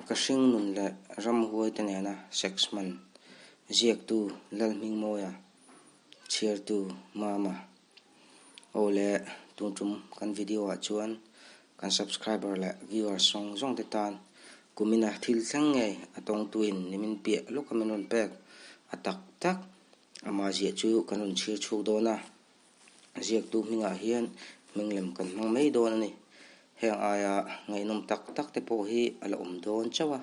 Ka hringnun leh ramhuai te nena sex hman ziaktu Lalhmingmawia, chhiartu Mama. Aw le, tun tum kan video ah chuan kan subscriber leh viewers zawng zawng te tan kumina thil thleng ngei a tawngtuin nimin piah lawka min rawn pek a tak tak ama ziah chu kan rawn chhir chhuak dawn a. Ziaktu hmingah hian hming lem kan hmang mai dawn a ni. Heng aia ngaihnawm tak tak te pawh hi a la awm dawn chauh a.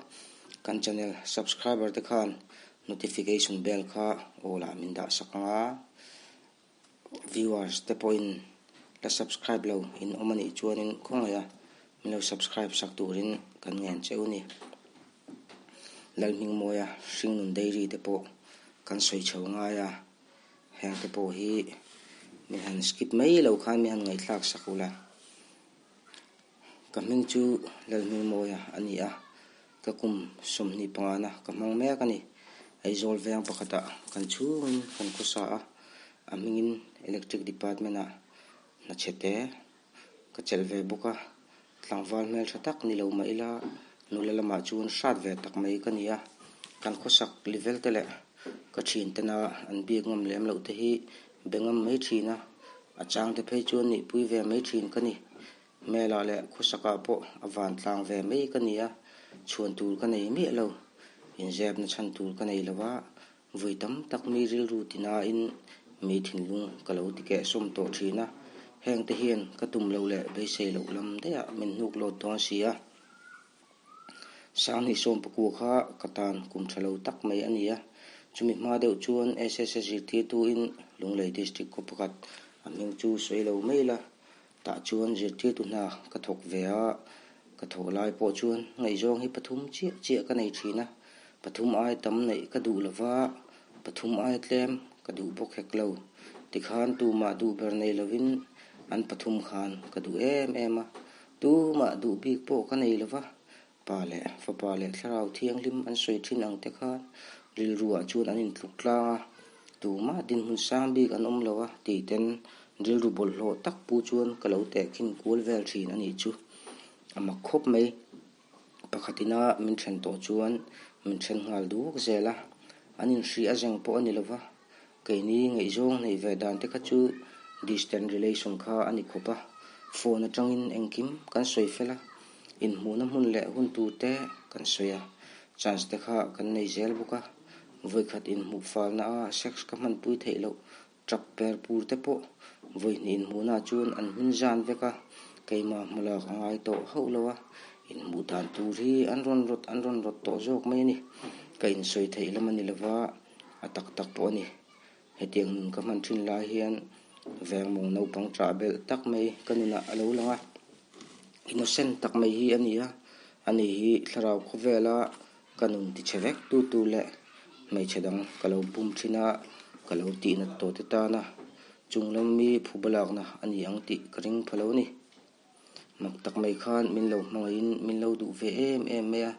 Kan channel subscriber te khan notification bell kha awl ah min dah sak ang a. Viewers te pawhin la subscribe lo in awm a nih chuanin khawngaih a min lo subscribe sak turin kan ngen che u ni. Lalhmingmawia hringnun diary te pawh kan sawi chho ngai a. Heng te pawh hi mi han skip mai lo khan mi han ngaihthlak sak ula. Ka hming chu Lalhmingmawia a ni a, ka kum 25 na ka hmang mek a ni. Aizawl veng pakhatah kan chhungin kan khawsa a, a hmingin Electric Department ah hna chhe te Ka chelh ve bawk a, tlangval hmeltha tak ni lo mah ila nula lamah chuan hrat ve tak mai ka ni a, kan khawsak level te leh ka thin tena an biak ngam lem loh te hi be ngam mai thin a, a chang te phei chuan nihpui ve mai thin ka ni. Hmelah leh khawsakah pawh a van tlang ve mai ka ni a, chhuan tur ka nei miah lo, inzepna chhan tur ka nei lo a, Vui tam tak mi rilru tinain mi thinlung ka lo ti kehsawm tawh thin a, heng te hian ka tum loh leh beisei loh lam daihah min hnuk lawt dawn si a. Sanghnih sawmpakua kha ka tan kum tha lo tak mai a ni a, chumi hma deuh chuan SSA zirtirtuin Lunglei District khaw pakhat a hming chu sawi lo mai la, Tah chuan zirtirtu hna ka thawk ve a, ka thawh lai pawh chuan ngaihzawng hi pathum chiah chiah ka nei thin a, pathum ai tam neih ka duh lova, pathum ai tlem ka duh bawk hek lo. Tikhan tumah duh ber nei lovin an pathum khan ka duh em em a, tumah duh bik pawh ka nei lova, Pa leh Fapa leh Thlarau Thianghlim an sawi thin ang te khan rilruah chuan an intluk tlang a, tumah dinhmun sang bik an awm lo a tih ten rilru bawlhhlawh tak pu chuan ka lo tehkhin kual vel thin a nih chu. A mak khawp mai. Pakhatina min then tawh chuan min then nghal duk zel a, an inhri a zeng pawh a ni lo va, Keini ngaihzawng neih ve dan te kha chu distant relation kha a ni khawp a, phone atangin engkim kan sawi fel a, inhmuhna hmun leh hun tur te kan sawi a, chance te kha kan nei zel bawk a, vawikhat inhmuh falna a sex ka hmanpui theih loh tap per pur te pawh vawihnih inhmuhna chuan an hmin zan vek a, keimah hmalak a ngai tawh hauh lo a, inhmuh dan tur hi an rawn rawt an rawn rawt tawh zawk mai a ni, ka insawi theih lam a ni lova. A tak tak pawh a ni. Hetiang nun ka hman thin lai hian vengmawng naupang ṭah belh tak mai ka nunah a lo lang a. Innocent tak mai hi a ni a, ani hi thlarau khawvela ka nun tichhe vek tu tu leh hmeichhe dang ka lo bum thin a, ka lo tihnat tawh te tana chunglam mi phuba lakna a ni ang tih ka ring pha lo a ni. Mak tak mai khan min lo hmangaihin min lo duh ve em em mai a,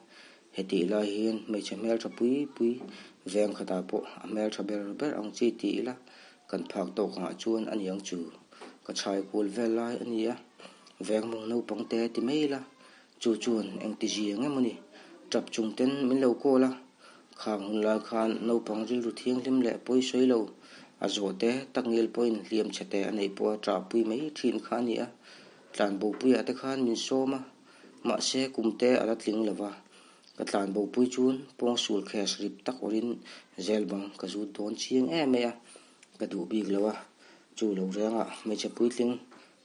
hetih lai hian hmeichhe hmeltha pui pui veng khatah pawh a hmeltha ber ber ang chi ti ila kan phak tawk angah chuan a niang chu ka chhai kual vel lai a ni a, veng mawng naupang te ti mai ila chu chuan engti zia nge mawni tap chung ten min lo call a. Khang hun lai khan naupang rilru thianghlim leh pawi sawi lo, a zawh te tak ngil pawhin hliam chhe te a neih pawh a ṭahpui mai ṭhin kha a ni a. Tlanbopuiah te khan min sawm a, mahse kum te a la tling lo va. Ka tlanbopui chuan pawngsul khes rip tak awrhin zel bang ka zut dawn chiang em mai a, ka duh bik lo a. Chu lo rengah hmeichhe puitling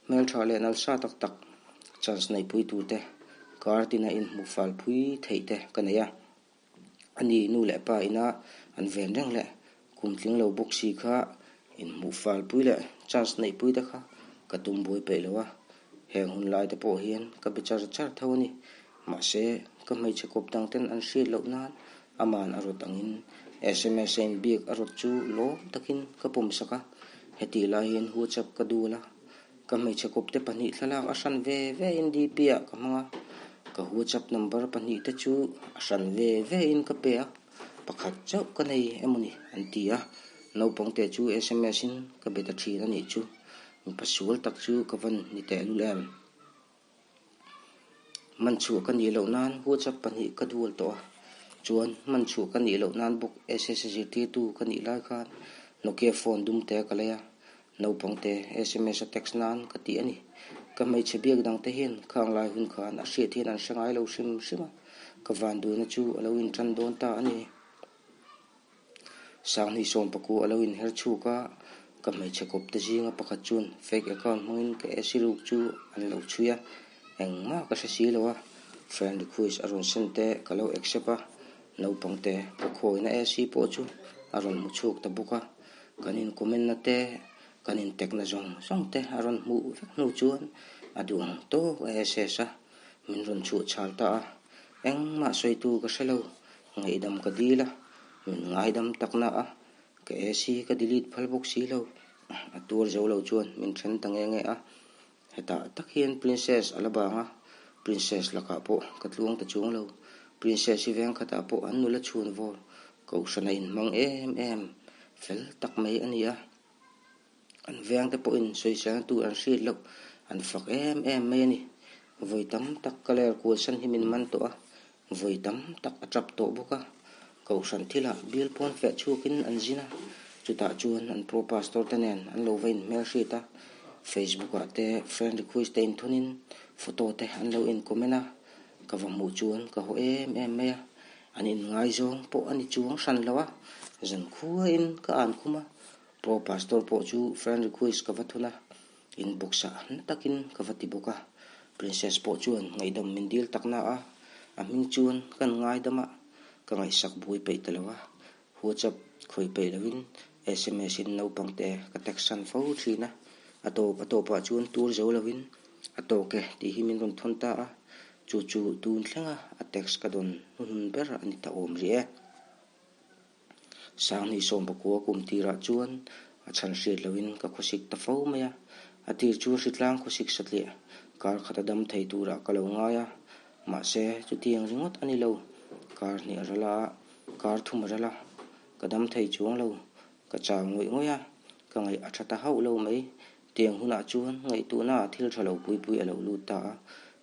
hmelṭha leh nalsa tak tak chance neihpui tur te kar tina inhmuh fal phui theih te ka nei a. A ni nu leh pa ina an ven reng leh kum tling lo bawk si kha inhmuh fal pui leh chance neih pui te kha ka tum buai peih lo a, heng hun lai te pawh hian ka be char char tho a ni. Mahse, ka hmeichhe kawp dang ten an hriat loh nan aman a rawt angin sms a inbiak a rawt chu lawm takin ka pawm sak a, hetih lai hian WhatsApp ka dual a, Ka hmeichhe kawpte pahnih thlalak a hran ve ve in DP ah ka hmang a, ka WhatsApp number pahnih te chu a hran ve ve in ka pe a, pakhat chauh ka nei emawni an ti a, naupangte chu sms in ka be ta thin a nih chu, mipa sual tak chu ka van ni tehlul em. Man chhuah ka nih loh nan WhatsApp pahnih ka dual tawh a, chuan man chhuah ka nih loh nan bawk SS zirtirtu ka nih lai khan Nokia phone dum te ka lei a, naupangte sms a text nan ka tih a ni. Ka hmeichhe biak dangte hian khang lai hun khan a hriat hian an hre ngai lo hrim hrim a, ka vanduaina chu a lo intan dawn ta a ni. Sanghnih sawmpaku a lo inher chhuk a, ka hmeichhe kawp te zinga pakhat chuan fake account hmangin ka AC ruk chu an lo chhui a, engmah ka hre si lo a, friend request a rawn send te ka lo accept a, naupang te ka khawina AC pawh chu a rawn hmu chhuak ta bawk a, kan in comment na te, kan in tag na zawng zawng te a rawn hmuh vek hnu chuan a duh ang tawk a access a, min rawn chhuah chhal ta a, engmah sawitu ka hre lo. Ngaihdam ka dil a, min ngaidam tak na a, ka AC ka delete phal bawk si lo. A tuar zo lo chuan min then ta nge nge a, hetah tak hian Princess a la bang a, Princess lakah pawh ka tluang ta chuang lo. Princess hi veng khatah pawh an nula chhun vawl kohhran a inhmang em em fel tak mai a ni a. An vengte pawhin sawiselna tur an hriat loh an fak em em mai a ni. Vawi tam tak ka ler kualsan hi min man tawh a, vawi tam tak a tap tawh bawk a. Kohhran thilah bial pawn feh chhuakin an zin a, chutah chuan an pro pastor te nen an lo va inhmelhriat a, Facebook ah te friend request te inthawnin photo te an lo in comment a, ka va hmuh chuan ka haw em em mai a, an inngaizawng pawh a ni chuang hran lo a, zankhuain ka an khum a. Pro Pastor pawh chu friend request ka va thun a, inbox ah na takin ka va ti bawk a. Princess pawh chuan ngaihdam min dil tak na a, a hming chuan kan ngaidam a, ka ngaihsak buai peih ta lo a. WhatsApp khawih peih loin sms in naupang te ka text san fo thin a, a tawp a tawpah chuan tur zo loin a tawk e tih hi min rawn thawn ta a, chu chu tun thlenga a text ka dawn hnuhnun ber a ni ta awm rih e. Sanghnih sawmpakua kum tirah chuan a chhan hriat lohin ka khawsik ta fo mai a, a tir chu hritlang khawsik satliah kar khat a dam thei turah ka lo ngai a, mahse chutiang ringawt a ni lo, kar hnih a ral a, kar thum a ral a, ka dam thei chuang lo, ka chau ngawih ngawih a, ka ngaih a tha ta hauh lo mai, tiang hunah chuan ngaihtuahna ah thil tha lo pui pui a lo lut ta a,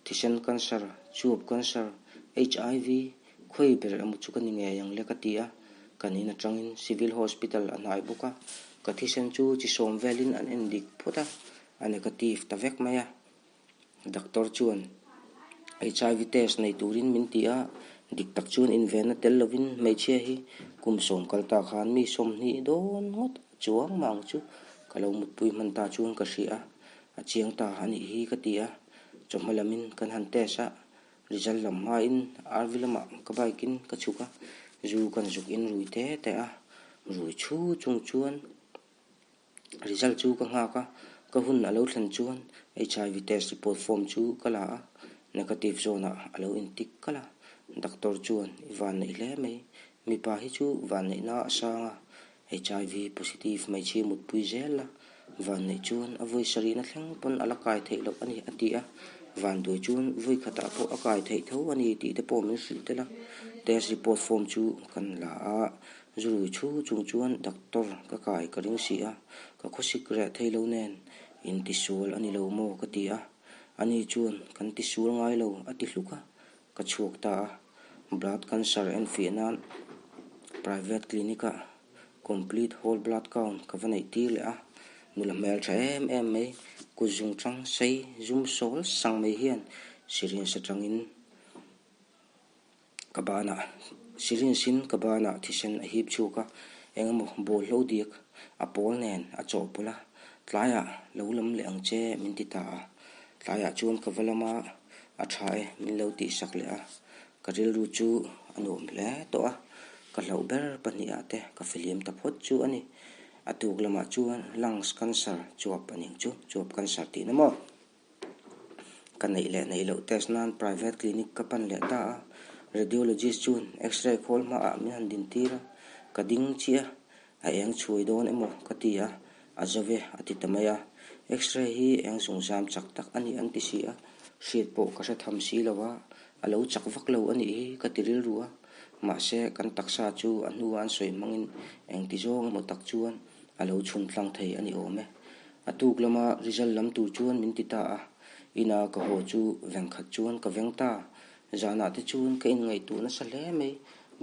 thisen cancer, chuap cancer, HIV, Khawi ber emaw chu ka ni ngei ang le ka ti a, kan in atangin Civil Hospital a hnai bawk a, ka thisen chu chi sawm velin an en dik phawt a, a negative ta vek mai a. Doctor chuan HIV test nei turin min ti a, dik tak chuan invenna tel lovin hmeichhia hi kum sawm kal ta khan mi 20 dawn ngawt a chuang mah ang chu ka lo mutpui hman ta chuan ka hria a, a chiang ta a nih hi ka ti a, chawhma lamin kan han test a, Result lam hmain RV lamah ka bike in ka chhuk a, zu kan zuk in rui te te a, rui chhu chung chuan result chu ka nghak a, ka hun a lo thlen chuan HIV test report form chu ka la a, negative zone ah a lo in tik kalh a, doctor chuan i vanneih hle mai, mipa hi chu vanneihna a sang a, HIV positive hmeichhia mutpui zel la, vanneih chuan a vawi sarihna thleng pawn a la kai theih loh a ni a ti a, vanduai chuan vawi khatah pawh a kai theih tho a ni tih te pawh min hrilh tel a, test report form chu kan la a, zurui chhu chung chuan doctor ka kai ka ring si a, ka khawsik reh thei lo nen in tisual a ni lo maw ka ti a, ani chuan kan tisual ngai lo a ti hluk a, Ka chhuak ta a, blood cancer enfiah nan private clinic ah complete whole blood count ka va neih tir leh a, nula hmel tha em em mai, kut zung chang sei zum sawl sang mai hian syringe atangin ka banah syringe in ka banah thisen a hip chhuak a, engemaw bawlhlo diak a pawl nen a chawhpawlh a, tlaiah lo lam leh ang che min ti ta a, tlaiah chuan ka va lam a. A tha e, min lo tihsak leh a, ka rilru chu a nuam hle tawh a, ka hlauh ber pahnihah te ka fihlim ta phawt chu a ni. A tuk lamah chuan lungs cancer chuap a ning chu, chuap cancer tihna maw? Ka neih leh neih loh test nan private clinic ka pan leh ta a, radiologist chuan x-ray khawl hmaah min han din tir a, ka ding chiah a, A eng chhuai dawn emaw ka ti a, a zo ve a ti ta mai a. X-ray hi eng zungzam chak tak a nih an ti si a, hriat pawh ka hre tham si lo a, a lo chak vak lo a nih hi ka ti rilru a. Mahse, kan taksa chu a hnua an sawi hmangin engti zawng emaw tak chuan a lo chhun tlang thei a ni awm e. A tuk lama result lam tur chuan min ti ta a. Ina ka haw chu veng khat chuan ka veng ta. Zanah te chuan ka inngaihtuah nasa hle mai.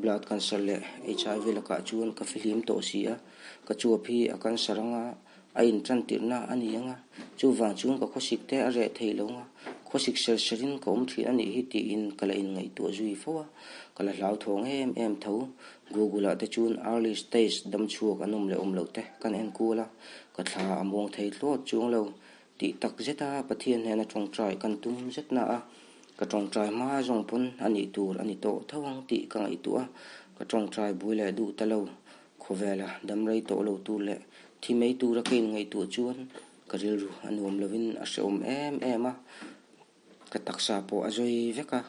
Blood cancer leh HIV lakah chuan ka fihlim tawh si a, ka chuap hi a cancer anga a intan tirhna a ni ang a, chuvang chuan ka khawsik te a reh thei lo ang a, khawsik ser serin ka awm thin a nih hi tiin ka la inngaihtuah zui fo a, ka la hlauthawng em em tho. Google ah te chuan early stage dam chhuak an awm leh awm loh te kan en kual a, ka thla a muang thei thlawt chuang lo. Tih tak zeta Pathian hnena tawngtai kan tum zet na a, ka tawngtai hma zawng pawn a nih tur a ni tawh tho ang tih ka ngaihtuah a, ka tawngtai bui leh duh ta lo. Khawvela dam rei tawh lo tur leh thi mai tura ka inngaihtuah chuan ka rilru a nuam lovin a hrehawm em em a, ka taksa pawh a zawi vek a,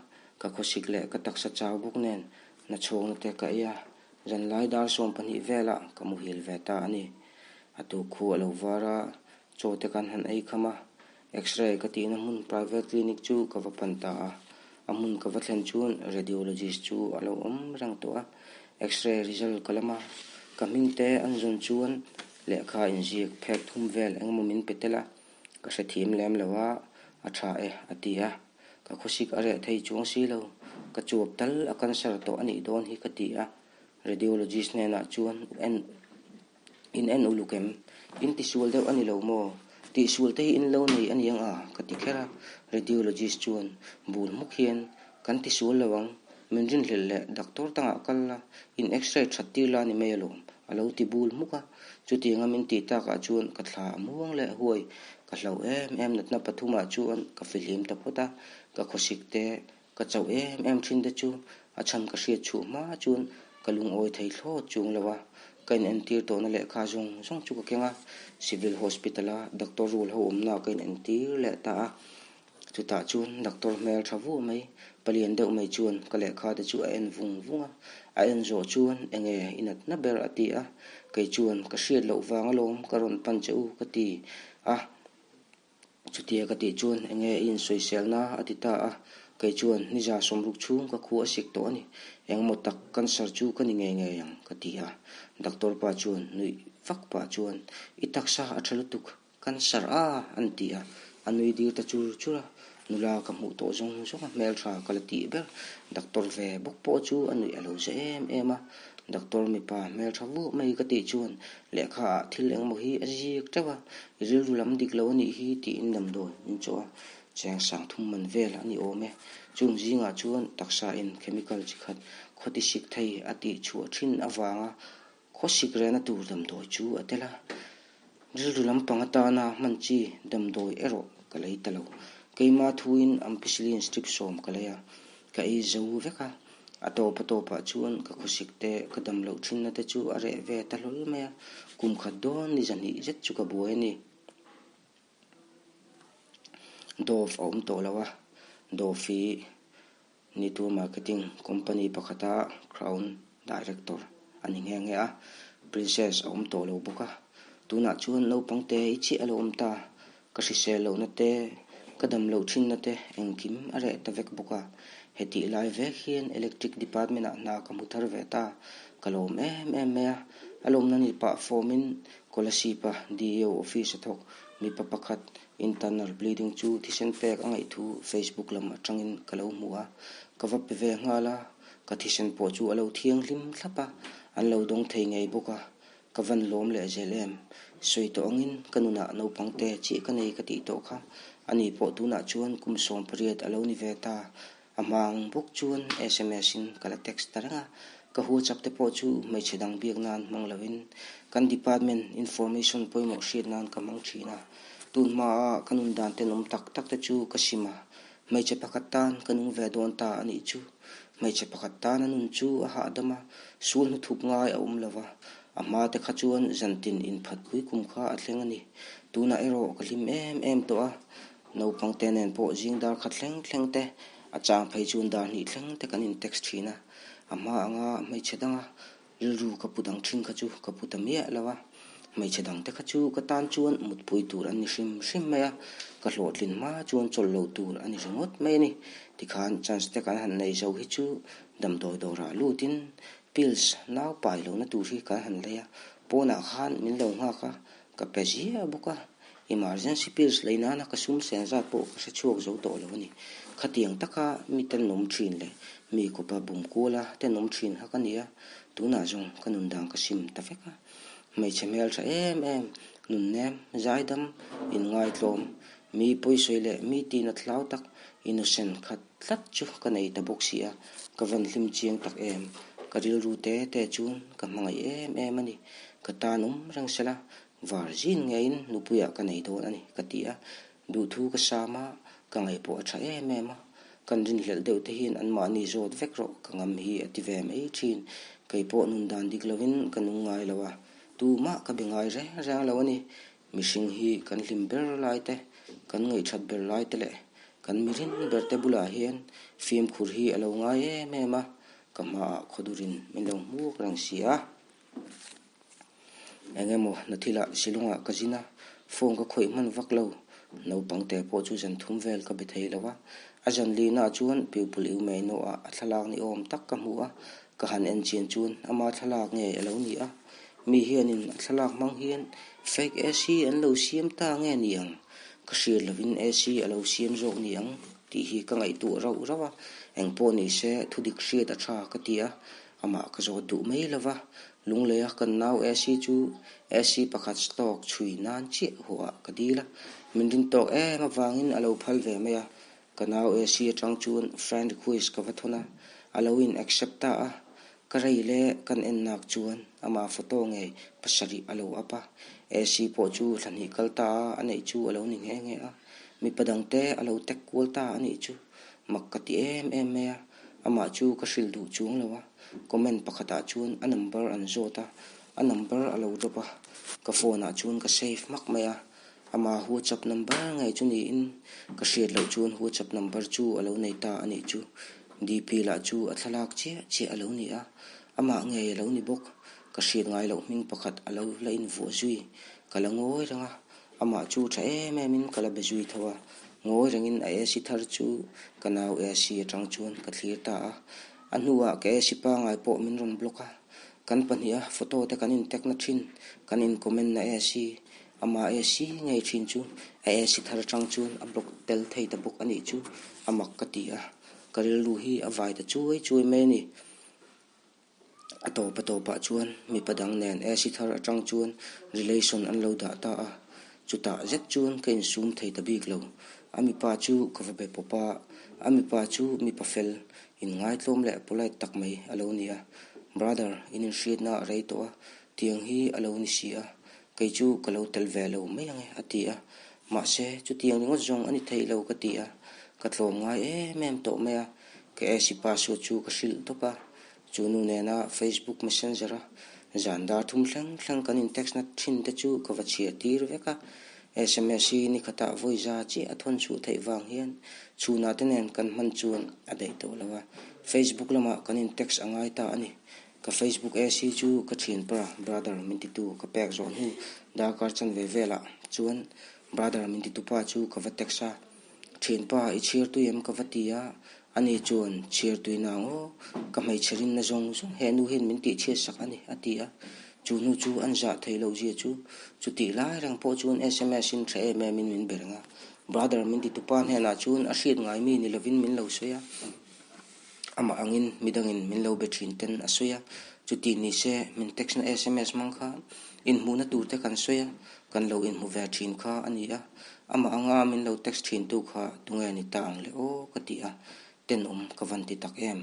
ka khawsik leh ka taksa chau bawk nen nachhawkna te ka ei a, zanlai dar 12 velah ka muhil ve ta a ni. A tukhu a lo var a, Chaw te kan han ei kham a, X-ray ka tihna hmun private clinic chu ka va pan ta a. A hmun ka va thlen chuan radiologist chu a lo awm reng tawh a. X-ray result ka lam a, ka hming te an zawn chuan lehkha inziak phek thum vel engemaw min pe tel a, ka hrethiam lem lo a, a tha e a ti a. Ka khawsik a reh thei chuang si lo, ka chuap tal a cancer tawh a nih dawn hi ka ti a. Radiologist hnenah chuan en. In en uluk em? In tisual deuh a ni lo maw? Tihsual te hi in lo nei a ni ang a? ka ti kher a. Radiologist chuan bul hmuk hian, Kan tisual lo ang, min rinhlelh leh doctor dangah kal la, in x-ray that tir la ni mai alawm, a lo ti bul hmuk a. Chutianga min tih takah chuan ka thla a muang leh huai. Ka hlauh em em natna pathumah chuan ka fihlim ta phawt a, ka khawsik te Ka chauh em em thin te chu a chhan ka hriat chhuah hma chuan ka lungawi thei thlawt chung lo a, ka inentir tawhna lehkha zawng zawng chu ka keng a, Civil Hospital a doctor rul ho awmna ka inentir leh ta a, chutah chuan doctor hmel tha vuah mai, palian deuh mai chuan ka lehkha te chu a en vung vung a, a en zawh chuan enge i natna ber a ti a, kei chuan ka hriat loh vang alawm ka rawn pan che u ka ti a. Chutia ka tih chuan enge i insawiselna a ti ta a, kei chuan niza sawmruk chhung ka khu a sik tawh a ni, engemaw tak cancer chu ka ni ngei ngei ang ka ti a. Doctor pa chuan nuih vak pah chuan i taksa a tha lutuk, cancer a an ti a, a nui dir ta chur chur a, nula ka hmuh tawh zawng zawng a hmeltha ka la tih ber, doctor ve bawk pawh chu a nuih a lo za em em a, doctor mipa hmeltha vuah mai ka tih chuan Lehkha ah thil engemaw hi a zik teuh a, i rilru lam dik lo a nih hi tiin damdawi min chawh a, cheng sang thum man vel a ni awm e. Chung zingah chuan taksa in chemical chi khat khawti sik thei a tih chhuah thin avanga khawsik rehna tur damdawi chu a tel a. Rilru lampang atana hman chi damdawi erawh ka lei ta lo. Keima thuin ampicillin strip 10 ka lei a, Ka ei zo vek a, a tawp a tawpah chuan ka khawsik te, ka dam loh thinna te chu a reh ve ta hlawl mai a, kum khat dawn ni zahnih zet chu ka buai a ni. Dove a awm tawh lo a, Dove hi Nitur Marketing Company pakhata Crown Director a ni nghe nghe a, Princess a awm tawh lo bawk a, tunah chuan naupang te i chiah a lo awm ta. Ka hrisel lohna te, ka dam loh thinna te engkim a reh ta vek bawk a. Hetih lai vek hian Electric Department ah hna ka hmu thar ve ta. Ka lawm em em mai a. A lawmna ni pah form in Kolasib-a DEO office a thawk mipa pakhat internal bleeding chu thisen pek a ngaih thu Facebook lam atangin ka lo hmu a. Ka va pe ve nghal a, ka thisen pawh chu a lo thianghlim thlap a, an lo dawng thei ngei bawk a. Ka van lawm leh zel em? Sawi tawh angin ka nunah naupang te chiah ka nei ka tih tawh kha. Ani pawh tunah chuan kum 18 a lo ni ve ta. A hma ang bawk chuan sms in ka la text ta reng a. Ka WhatsApp te pawh chu hmeichhe dang biak nan hmang lovin kan department information pawimawh hriat nan ka hmang thin a. Tun hmaa ka nun dan tenawm tak tak te chu ka sim a. Hmeichhe pakhat tan ka nung ve dawn ta a nih chu. Hmeichhe pakhat tana nun chu a hahdam a, sul hnuthup ngai a awm lo va. A hma te kha chuan zantin inphatpui kum kha a thleng a ni. Tunah erawh ka hlim em em tawh a, naupang te nen pawh zing dar khat thleng thleng te, a chang phei chuan dar hnih thleng te kan in text thin a. A hma anga hmeichhe danga Rilru ka pu dang thin kha chu ka pu ta miah lo a, hmeichhe dang te kha chu ka tan chuan mutpui tur an ni hrim hrim mai a, ka hlawhtlin hma chuan chawlh loh tur a ni ringawt mai a ni. Tikhan chance te kan han nei zo hi chu damdawi dawrah lutin pills nau pai lohna tur hi kan han lei a, pawnah khan min lo nghak a, ka pe ziah bawk a. Emergency pills lei nana ka sum sen zat pawh ka hre chhuak zo tawh lo a ni. Khatiang taka mi tenawm thin leh mi kawpa bum kuala tenawm thin kha ka ni a, tunah zawng ka nun dan ka sim ta vek a. Hmeichhe hmel tha em em, nunnem, zaidam, inngaitlawm, mi pawisawi leh mi tina thlau tak innocent khat tlat chu ka nei ta bawk si a, ka van hlim chiang tak em. Ka rilru te te chuan ka hmangaih em em a ni. Ka tan awm reng sela, var zin ngeiin nupuiah ka nei dawn a ni ka ti a, duhthu ka sam a, ka ngaih pawh a tha em em a. Kan rinhlelh deuh te hian anmahni zawt vek rawh ka ngam hi a ti ve mai thin. Kei pawh nun dan dik lovin ka nung ngai lo a, tumah ka be ngai reng reng lo a ni. Mihring hi kan hlim ber lai te, kan ngaihthat ber lai te leh kan mirin ber te bulah hian fimkhur hi a lo ngai em em a, ka hmaah khawdurin min lo hmuk reng si a. Eng emaw hna thilah Shillong-ah ka zin a, phone ka khawih hman vak lo. Naupang te pawh chu zan thum vel ka be thei lo a. A zan lihnaah chuan pupil u mai nawhah a thlalak ni awm tak ka hmu a, ka han en chian chuan ama thlalak nge a lo ni a. Mi hianin a thlalak hmang hian fake AC an lo siam ta nge ni ang? Ka hriat lovin AC a lo siam zawk ni ang tih hi ka ngaihtuah rauh rauh a, engpawh ni se thudik hriat a tha ka ti a, Amah ka zawt duh mai lo va, Lungleia kan nau AC chu AC pakhat stock chhui nan chiah huah ka dil a, min rin tawk em avangin a lo phal ve mai a. Ka nau AC atang chuan friend request ka va thawn a, a lo in accept ta a. Ka rei leh kan en nak chuan ama photo ngei pasarih a lo up a, AC pawh chu thla hnih kal ta a a neih chu a lo ni nghe nghe a, mipa dangte a lo tag kual ta a nih chu mak ka ti em em mai a. Amah chu ka hrilh duh chuang lo a, comment pakhatah chuan a number an zawt a, a number a lo drop a, ka phone ah chuan ka save hmak mai a, amah whatsapp number ngei chu niin ka hriat loh chuan whatsapp number chu a lo nei ta a nih chu, DP lah chu a thlalak chiah chiah a lo ni a, amah ngei a lo ni bawk, ka hriat ngai loh hming pakhat a lo la invuah zui, ka la ngawi reng a. Amah chu tha em em in ka la be zui tho a, ngawi rengin a AC thar chu ka nau AC atang chuan ka thlir ta a. A hnuah ka AC pangai pawh min rawn block a, kan pahniha photo te kan in tag na thin, kan in comment na AC, amah AC ngei thin chu a AC thar atang chuan a block tel thei ta bawk a nih chu a mak ka ti a, ka rilru hi a vai ta chuai chuai mai a ni. A tawp a tawpah chuan mipa dang nen AC thar atang chuan relation an lo dah ta a, chutah zet chuan ka insum thei ta bik lo. A mipa chu ka va be pawp a, a mipa chu mipa fel, inngaitlawm leh polite tak mai a lo ni a. Brother, in inhriatna a rei tawh a, tiang hi a lo ni si a, kei chu ka lo tel ve lo mai ang e, a ti a. Mahse, chutiang ringawt zawng a ni thei lo ka ti a, ka tlawm ngai em em tawh mai a, ka AC password chu ka hrilh tawp a. Chu nu nena Facebook Messenger-a zan dar thum thleng thleng kan in-text na thin te chu ka va chhiar tir vek a. Sms hi ni khatah vawi za chiah a thawn chhuah theih vang hian chhunah te nen kan hman chuan a daih tawh lo a. Facebook lamah kan in-text a ngai ta a ni. Ka Facebook AC chu ka thianpa brother min titu ka pek zawh hnu darkar chanve velah chuan brother min titupa chu ka va text a. Thianpa, i chhiar tui em ka va ti a, ani chuan chhiar tui nang aw, ka hmeichhe rinna zawng zawng he nu hian min tihchhiat sak a ni, a ti a. Chu nu chu an zah thei loh zia chu chutih lai reng pawh chuan sms in tha em em in min be reng a. Brother min ti tupa hnenah chuan a hriat ngai mi ni lovin min lo sawi a. Amah angin midangin min lo be thin ten a sawi a, chuti ni se min text na sms hmang kha inhmuhna tur te kan sawi a, kan lo inhmu ve thin kha a ni a, amah anga min lo text thin tu kha tunge ni ta ang le aw ka ti a, tenawm ka van ti tak em.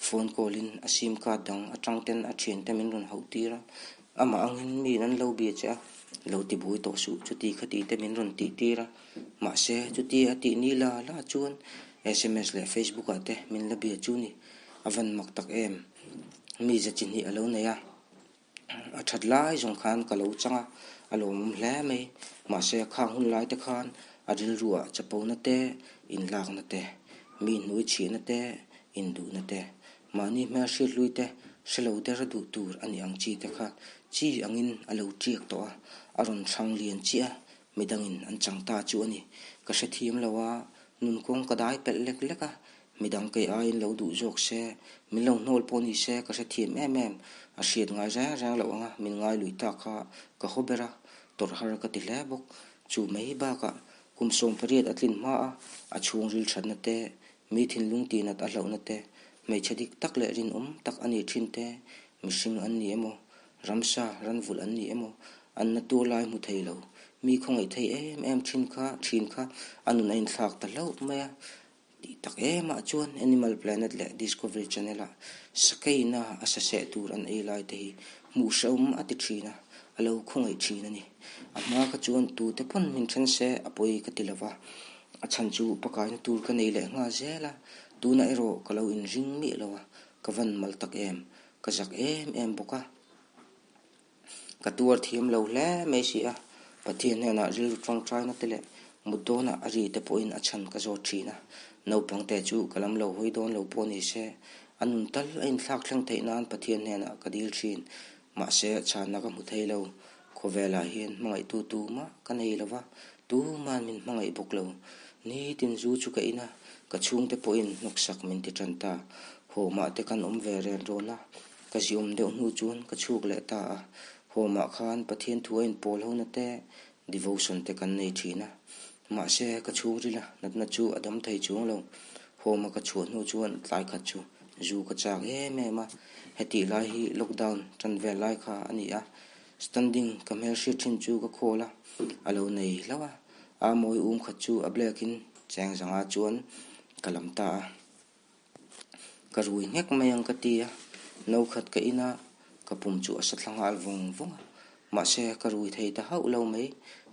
Phone call in a sim card dang atang ten a thian te min rawn hauh tir a, amah angin miin an lo bia che a, lo ti bui tawh suh chuti khati te min rawn tih tir a, mahse chuti a tih ni la la chuan Sms leh Facebook ah te min la bia chu ni. A van mak tak em. Mi za chi hnih a lo nei a. A that lai zawng khan ka lo chang a, a lawmawm hle mai. Mahse khang hun lai te khan a rilru ah chapona te, inlakna te, mi hnuai chhiahna te, induhna te, mahni hmelhriat hlui te hre lo der a duh tur a nih ang chi te kha chi angin a lo tiak tawh a, a rawn hrang lian chiah a, midangin an chang ta chu a ni. Ka hrethiam lo a, Nun kawng ka dai pelh lek lek a, midang kei aiin lo duh zawk se, min lo hnawl pawh ni se ka hrethiam em em, a hriat ngai reng reng loh anga min ngai lui ta kha ka haw ber a, tawrh har ka ti hle bawk. Chu mai bakah kum 18 a tlin hma a, a chhungril thatna te, mi thinlung tihnat a hlauhna te, hmeichhe dik tak leh rinawm tak a nih thin te, mihring an ni emaw, ramsa, ranvulh an ni emaw, an na tur lai hmu thei lo, mi khawngaih thei em em thin kha thin kha a nun a inthlak ta hlauh mai a. Tih tak emah chuan Animal Planet leh Discovery Channel-ah sakeina a saseh tur an ei lai te hi hmuh hrehawm a ti thin a, a lo khawngaih thin a ni. A hma kha chuan tute pawn min then se a pawi ka ti lova, a chhan chu pakaina tur ka nei leh nghal zel a, tunah erawh ka lo inring miah lo a, ka van mal tak em, ka zak em em bawk a. Ka tuar thiam lo hle mai si a, Pathian hnenah rilru tawngtaina te leh mut dawnah a ri te pawhin a chhan ka zawt thin a. Naupang te chu ka lam lo hawi dawn lo pawh ni se, a nun tal a inthlak thleng theih nan Pathian hnenah ka dil thin. Mahse, chhanna ka hmu thei lo. Khawvelah hian hmangaihtu tumah ka nei lo va, tuma'n min hmangaih bawk lo. Nitin zu chu ka in a, ka chhungte pawhin hnawksak min ti tan ta. Hawmah te kan awm ve ren rawn a, Ka ziawm deuh hnu chuan ka chhuk leh ta a, home-ah khan Pathian thu a inpawl ho na te, devotion te kan nei thin a. Mahse, ka chhungril a, natna chu a dam thei chuang lo. Home-a ka chhuah hnu chuan tlai khat chu zu ka chak em em a, hetih lai hi lockdown tan vel lai kha a ni a. Standing ka hmelhriat thin chu ka call a, a lo nei hlauh a, a mawi um khat chu a black-in cheng zangah chuan ka lam ta a. Ka rui nghek mai ang ka ti a, no khat ka in a, ka pum chu a sa thla nghal vawng vawng a, mahse ka rui thei ta hauh lo mai,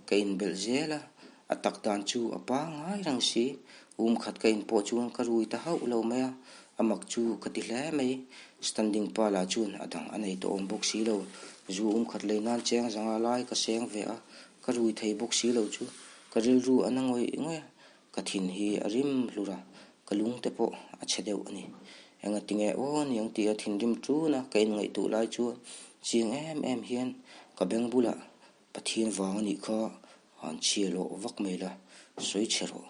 ka inbelh zel a, a tak dan chu a pangngai reng si, um khat ka in pawh chuan ka rui ta hauh lo mai a, a mak chu ka ti hle mai, standing pa lah chuan a dang a nei tawh awm bawk si lo, zu um khat lei nan cheng zanga lai ka seng ve a, ka rui thei bawk si lo chu ka rilru a na ngawih ngawih a, Ka thin hi a rim hlur a, ka lung te pawh a chhe deuh a ni. Enga tinge aw niang tia thinrim ṭun a ka inngaihtuh lai chuan chiang em em hian ka beng bulah Pathian vang a nih kha han chhia lawh vak mai la, sawi chhe rawh.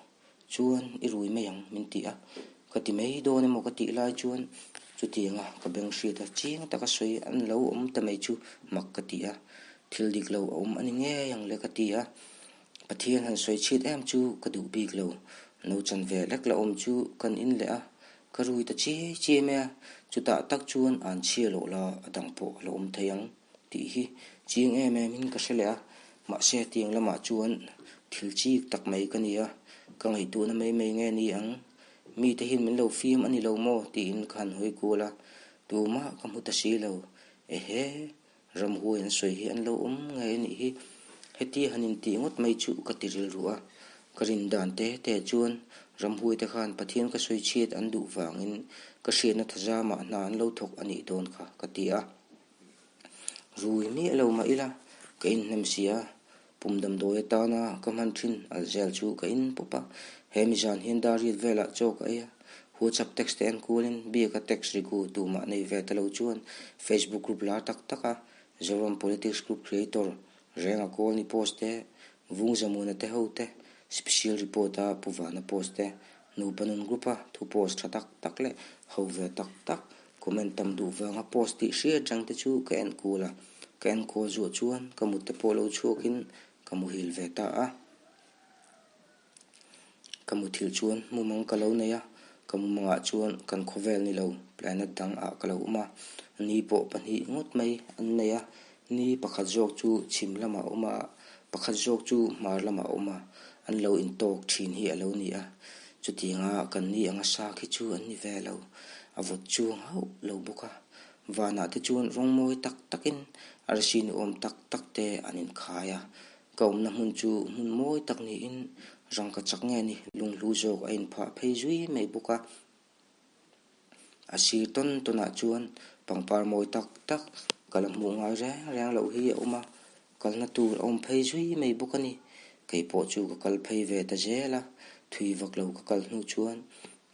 Chuan i rui mai ang min ti a, ka ti mai dawn emaw ka tih lai chuan chutianga ka beng hriat a chiang taka sawi an lo awm ta mai chu mak ka ti a, thil dik lo a awm a ni ngei ang le ka ti a. Pathian han sawi chhit em chu ka duh bik lo. No chan ve lek la awm chu kan in leh a, ka rui ta chiai chiai mai a, chutah tak chuan an chhia loh la a dang pawh a la awm thei ang tih hi chiang em em in ka hre leh a, mahse tiang lamah chuan thil chik tak mai ka ni a, ka ngaihtuahna mai mai nge ni ang, mite hian min lo fiam a ni lo maw tiin ka han hawi kual a, tumah ka hmu ta si lo, ehe. Ramhuai an sawi hi an lo awm ngei a nih hi. Heti han intih ngawt mai chu ka ti rilru a. Ka rin dan te te chuan Ramhuai te khan Pathian ka sawi chhiat an duh vangin ka hriatna thazamah hna an lo thawk a nih dawn kha ka ti a. Rui miah lo mah ila ka inhnem si a. Pum damdawi atana ka hman thin alzel chu ka in pawp a, he mizan hian dar riat velah chaw ka ei a, WhatsApp text te en kualin biaka text riku tumah nei ve ta lo chuan Facebook group lar tak tak a Zoram Politics Group Creator Renga Kawlni post te, Vungzamuna te ho te, Special Report a Pu Vana post te, Nupa Nun Group a thu post tha tak tak leh ho ve tak tak Comment tam duh vanga post tih hriat reng te chu ka en kual a, ka en kual zuah chuan ka mut te pawh lo chhuakin ka muhil ve ta a. Ka muthilh chuan mumang ka lo nei a, ka mumangah chuan kan khawvel ni lo planet dang ah ka lo awm a, ni pawh pahnih ngawt mai an nei a, ni pakhat zawk chu chhim lamah a awm a, pakhat zawk chu hmar lamah a awm a, an lo intawk thin hi a lo ni a. Chutianga kan ni anga sa khi chu an ni ve lo, a vawt chuang hauh lo bawk a. Vanah te chuan rawng mawi tak takin arsi ni awm tak tak te an inkhai a. Ka awmna hmun chu hmun mawi tak niin rangka chak nge ni lunghlu zawk a inphah phei zui mai bawk a. A sir tawn tawnah chuan pangpar mawi tak tak ka la hmuh ngai reng reng loh hi a awm a, kalna tur a awm phei zui mai bawk a ni. Kei pawh chu ka kal phei ve ta zel a, thui vak lo ka kal hnu chuan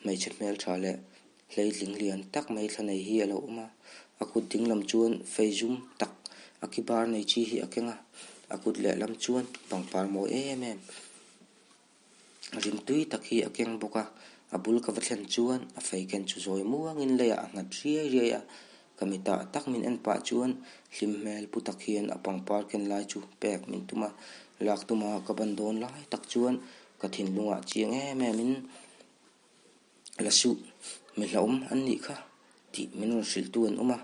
hmeichhe hmeltha leh hleitling lian tak mai thla nei hi a lo awm a, a kut ding lam chuan fei zum tak a ki bar nei chi hi a keng a, a kut lehlam chuan pangpar mawi em em. Rimtui tak hi a keng bawk a, a bul ka va thlen chuan a fei ken chu zawi muangin leiah a nghat riai riai a, ka mitah tak min en pah chuan hlim hmel pu tak hian a pangpar ken lai chu pek min tum a. Lak tuma ka ban dawn lai tak chuan ka thinlungah chiang em em in la suh, mi hlauhawm an nih kha tih min rawn hrilhtu an awm a,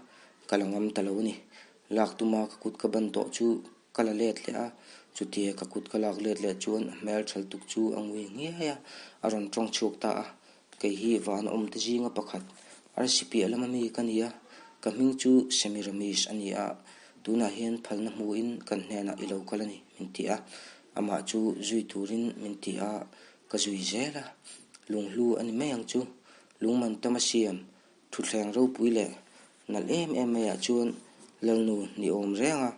ka la ngam ta lo a ni. Lak tuma ka kut ka ban tawh chu ka la let leh a, chutia ka kut ka lak let leh chuan a hmel thal tuk chu a ngui nghiai a, a rawn tawng chhuak ta a. Kei hi van awmte zinga pakhat, arsi piah lama mi ka ni a, ka hming chu Semiramis a ni a, tunah hian phalna hmuhin kan hnenah i lo kal a ni, min ti a. Amah chu zui turin min ti a, ka zui zel a. Lunghlu a ni mai ang chu, lungman tama siam, thutthleng ropui leh nalh em em maiah chuan Lalnu ni awm renga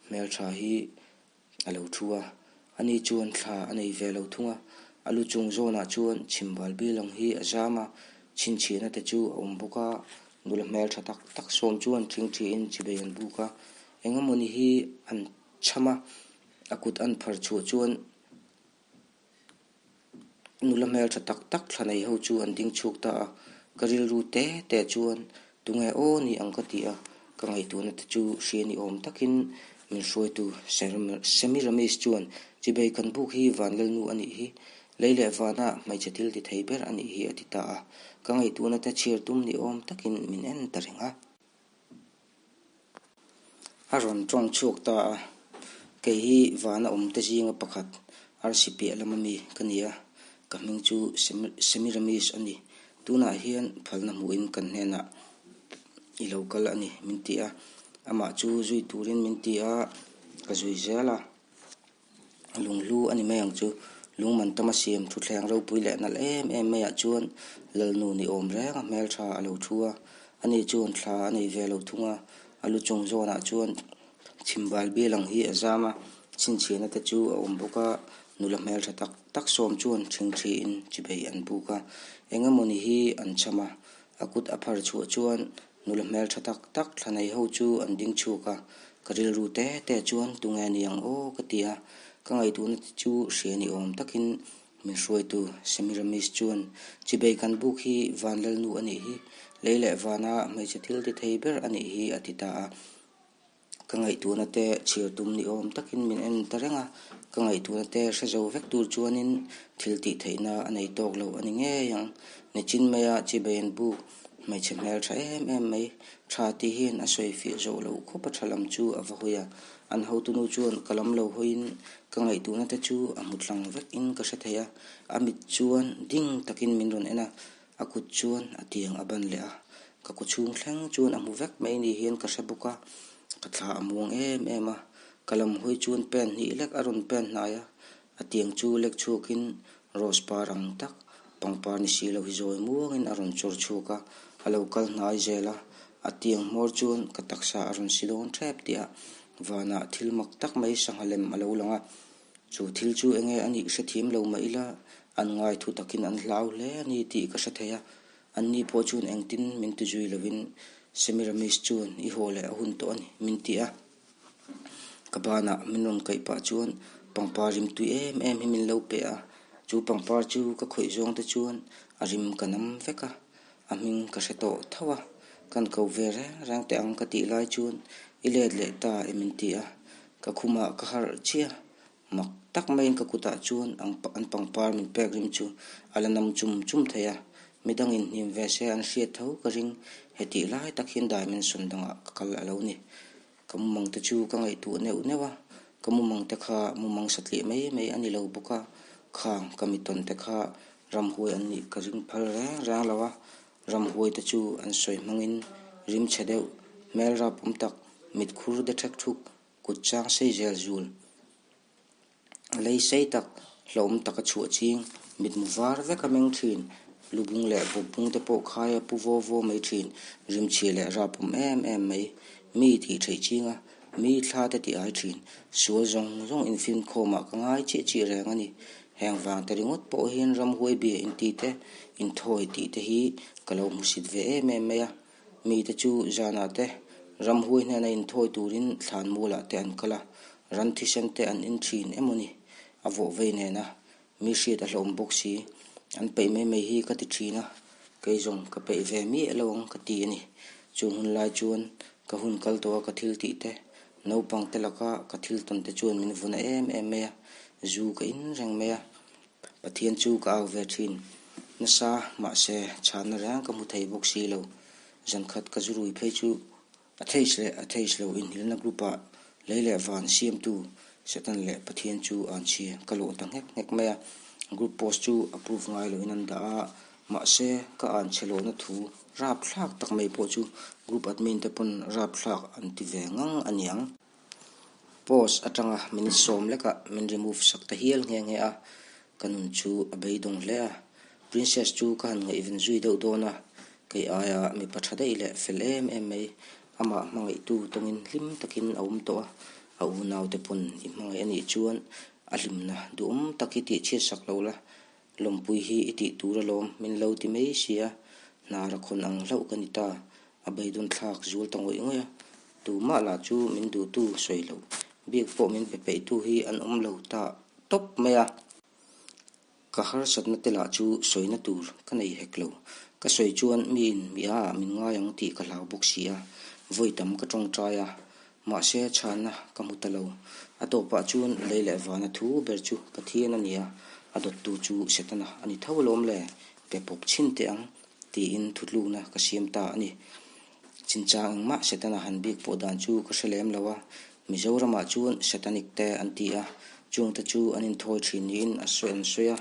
hmeltha hi a lo thu a, ani chuan thla a nei ve lo thung a, a lu chung zawnah chuan chhimbal bil ang hi a zam a, chhinchhiahna te chu a awm bawk a, nula hmeltha tak tak sawm chuan thingthiin chibei an buk a, eng emawni hi an cham a, a kut an phar chhuah chuan Nula hmeltha tak tak thla nei ho chu an ding chhuak ta a, ka rilru te te chuan tunge aw ni ang ka ti a, ka ngaihtuahna te chu hria ni awm takin min hruaitu Semiramis chuan chibei kan buk hi Vanlalnu a nih hi, lei leh vana hmeichhe thil ti thei ber a nih hi a ti ta a, ka ngaihtuahna te chhiar tum ni awm takin min en ta reng a. A rawn tawng chhuak ta a, kei hi vana awmte zinga pakhat arsi piah lama mi ka ni a, ka hming chu Semiramis a ni. Tunah hian phalna hmuhin kan hnenah i lo kal a ni min ti a, amah chu zui turin min ti a, ka zui zel a. Lunghlu a ni mai ang chu. Lung man tama siam thutthleng ropui leh nalh em em maiah chuan Lalnu ni awm reng a hmeltha a lo thu a. Ani chuan thla a nei ve lo thung a, a lu chung zawnah chuan chhimbal bial ang hi a zam a, chhinchhiahna te chu a awm bawk a, nula hmeltha tak tak sawm chuan thingthiin chibei an buk a. Eng emawni hi an cham a, a kut a phar chhuah chuan Nula hmel tha tak tak thla nei ho chu an ding chhuak a, ka rilru te te chuan tunge ni ang aw ka ti a, ka ngaihtuahna te chu hria ni awm takin min hruaitu Semiramis chuan chibei kan buk hi Vanlalnu a nih hi, lei leh vana hmeichhe thil ti thei ber a nih hi a ti ta a. Ka ngaihtuahna te chhiar tum ni awm takin min en ta reng a, ka ngaihtuahna te hre zo vek tur chuanin thil tih theihna a nei tawk lo a ni ngei ang. Nichin maia Chibayan buk hmeichhe hmel tha em em mai tha tih hian a sawi fiah zawh loh khawp a tha lam chu a va hawi a, an hotunu chuan ka lam lo hawiin ka ngaihtuahna te chu a hmu tlang vek in ka hre thei a, a mit chuan ding takin min rawn en a, A kut chuan a tiang a ban leh a, ka kaw chhung thleng chuan a hmu vek mai ni hian ka hre bawk a, ka thla a muang em em a, ka lam hawi chuan pen hnih lek a rawn pen hnai a, a tiang chu lek chhuakin rose par ang tak pangpar ni si lo hi zawi muangin a rawn chawr chhuak a, a lo kal hnai zel a, a tiang hmawr chuan ka taksa a rawn si dawn tep tih a, vanah thil mak tak mai sangha lem a lo lang a. Chu thil chu enge a nih hrethiam lo mah ila, an ngai thu takin an hlau hle a ni tih ka hre thei a. Anni pawh chuan engtin min ti zui lovin Semiramis chuan i haw leh a hun tawh a ni, min ti a. Ka banah min rawn kaih pah chuan pangpar rim tui em em hi min lo pe a. Chu pangpar chu ka khawih zawng te chuan a rim ka nam vek a, a hming ka hre tawh tho a. Kan ko ve reng reng teh ang ka tih lai chuan i let leh ta em min ti a. Ka khumah ka harh chiah, mak tak maiin ka kutah chuan an pangpar min pek rim chu a la nam chum chum thei a, midangin hnim ve se an hriat tho ka ring, hetih lai tak hian dimension dangah ka kal a lo ni. Ka mumang te chu ka ngaihtuah neuh neuh a, ka mumang te kha mumang satliah mai mai a ni lo bawk a, khang ka mitawn te kha ramhuai an nih ka ring phal reng reng lo a, Ramhuai te chu an sawi hmangin rim chhe deuh, hmel rap awm tak, mit khur de ṭhek ṭhuk, kut chang sei zel zul, lei sei tak, hlauhawm taka chhuah ching, mitmu var vek a meng ṭhin, lubung leh bawkbung te pawh khai a pu vaw vaw mai ṭhin, rimchhia leh rap awm em em mai, mi tih theih ching a, mi thla te tih ai ṭhin, sual zawng zawng infimkhawmah ka ngai chiah chiah reng a ni. Heng vang te ringawt pawh hian ramhuai bia inti te, inthawi tih te hi ka lo hmusit ve em em mai a. Mite chu zanah te ramhuai hnena inthawi turin thlan mualah te an kal a, ran thisen te an in thin emaw ni? A vawh vei nena mi hriat a hlawm bawk si. An peih mai mai hi ka ti thin a, kei zawng ka peih ve miah lo ang ka ti a ni. Chung hun lai chuan ka hun kal tawh a ka thil tih te. Naupang te laka ka thil tawn te chuan min vuna em em mai a, zu ka in reng mai a. Pathian chu ka au ve thin. Nasa, mahse, chhanna reng ka hmu thei bawk si lo. Zankhat ka zu rui phei chu a theis leh a theis lo inhilna group ah lei leh van siamtu Satan leh Pathian chu an chhia ka lawh ta nghek nghek mai a. Group post chu approve ngai loin an dah a, mahse, ka an chhe lohna thu rapthlak tak mai pawh chu group admin te pawn rapthlak an ti ve ngang a niang. Post atanga minute sawm lekah min remove sak ta hial nghe nghe a, ka nun chu a beidawng hle a. Princess chu ka han ngaihven zui deuh dawn a, kei aia mipa tha daih leh fel em em mai, amah hmangaihtu tawngin hlim takin a awm tawh a, a unaute pawn i hmangaih a nih chuan a hlimna duhawm tak hi tihchhiat sak lo la, Lawmpui hi i tih tur alawm, min lo ti mai sia, hnar a khawn ang hlauh ka ni ta, a beidawn thlak zual ta ngawih ngawih a, tumah lah chu min duhtu sawi loh, biak pawh min pe peihtu hi an awm lo ta tawp mai a. Ka harsatna te lah chu sawina tur ka nei hek lo, ka sawi chuan miin mi a min ngai ang tih ka hlau bawk si a, vawi tam ka tawngtai a, Mahse, chhanna ka hmu ta lo. A tawpah chuan lei leh vana thu ber chu Pathian a ni a, a dawttu chu Setana a ni tho alawm le, pe pawp chhin teh ang, tiin thutlukna ka siam ta a ni. Chinchang engmah Setana han bik pawh dan chu ka hre lem lo a, Mizoramah chuan Satanic te an ti a, chungte chu an inthawi thin niin a sawi an sawi a,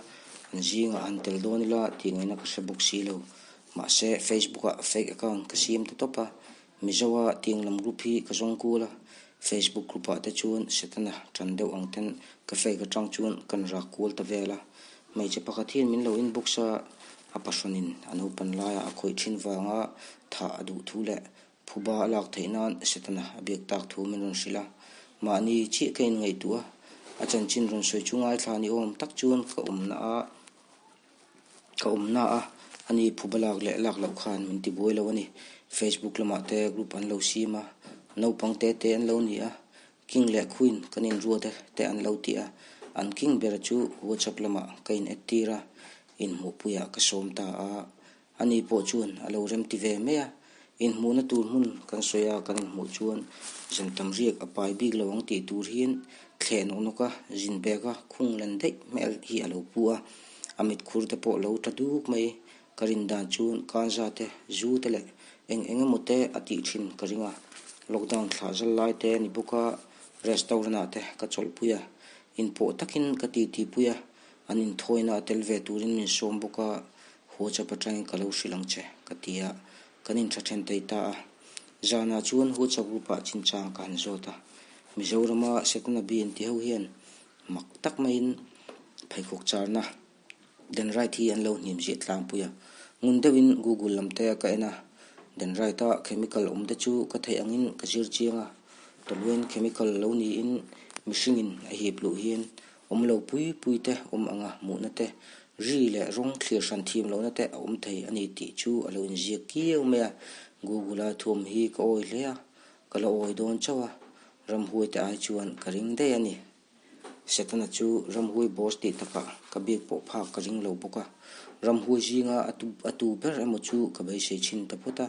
an zingah han tel dawn ila tih ngaihna ka hre bawk si lo. Mahse, Facebook-ah fake account ka siam ta tawp a, Mizoa tiang lam group hi ka zawng kual a, Facebook group ah te chuan Setana tan deuh ang ten ka fake atang chuan kan rak kual ta vel a. Hmeichhe pakhat hian min lo inbox a, a pahrawn in a naupan laia a khawih thin vanga thah a duh thu leh phuba a lak theih nan Setana a biak tak thu min rawn hrilh a. Mahni chiah ka inngaihtuah a, a chanchin rawn sawi chu ngaithla ni awm tak chuan ka awmna a. Ka awm na a, ani phuba lak leh lak loh khan min ti buai lo a ni. Facebook lamah te group an lo sim a, naupang te te an lo ni a, King leh Queen kan inruat e te an lo ti a, an King bera chu WhatsApp lamah ka in add tir a, inhmuhpuiah ka sawm ta a. Ani pawh chuan a lo remti ve mai a, inhmuhna tur hmun kan sawi a, kan inhmuh chuan zan tam riak a pai bik lo ang tih tur hian thleh nawk nawk a, zin bag a khung len daih hmel hi a lo pu a, a mitkhur te pawh lo ta duk mai, ka rin dan chuan kanza te, zu te leh eng eng emaw te a tih thin ka ring a, lockdown thlah zal lai te a ni bawk a, restaurant ah te ka chawlhpui a, inpawh takin ka titi pui a, an inthawina a tel ve turin min sawm bawk a, WhatsApp atangin ka lo hrilh ang che, ka ti a, kan intha then thei ta a. Zanah chuan WhatsApp group-ah chinchang ka han zawt a, Mizorama Setana bi inti ho hian mak tak maiin pheikhawk charna Denrite hi an lo hnim ziah tlangpui a. Ngun deuhin Google lam te ka en a, Denrite-a chemical awm te chu ka theih angin ka zir chiang a, toluene chemical lo niin mihringin a hip luh hian Awm lo pui pui te awm anga hmuhna te, ri leh rawng thlir hran thiam lohna te a awm thei a ni tih chu a lo inziak kiau mai a. Google-a thuam hi ka awi hle a, ka la awi dawn chauh a, ramhuai te ai chuan ka ring daih a ni. Setana chu ramhuai boss tih takah ka biak pawh phak ka ring lo bawk a, ramhuai zinga a tu ber emaw chu ka beisei thin ta phawt a.